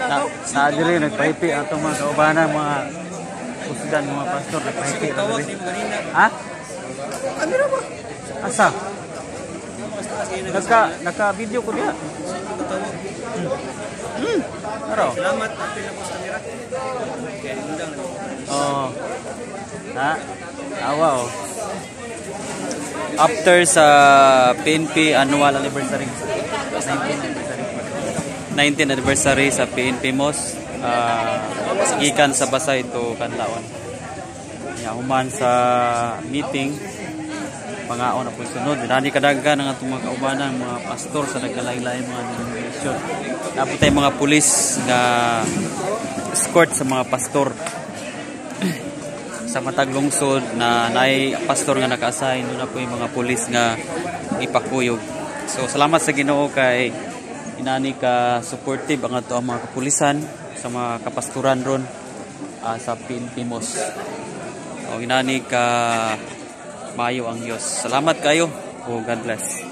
Na diri nagpahipi atong mga kaubanan, mga usdan, mga pastor nagpahipi ra diri. Ha? Kamera ba? Asa? Naka video ko diha. Pero Salamat, apil na po sa kamera. Okay, undang na. Oh. Ha? Awa oh. After sa PNP annual anniversary, 19th anniversary. 19th anniversary sa PNP MOS, gikan sa Basay to Kanlaon. Ya, human sa meeting, pangaon na po sunod. Dani kadaghan ang atong mga kaubanan, mga pastor sa nagkalain-lain mga denomination. Napot tay mga pulis nga escort sa mga pastor sa matag lungsod na naay pastor nga naka-assign, doon na po yung mga pulis nga ipakuyog. So salamat sa Ginoo kay inani ka supportive ang ato ang mga kapulisan sa mga kapastoran ron sa PNP MOS. O inani ka maayo ang Dios. Salamat kayo. O God bless.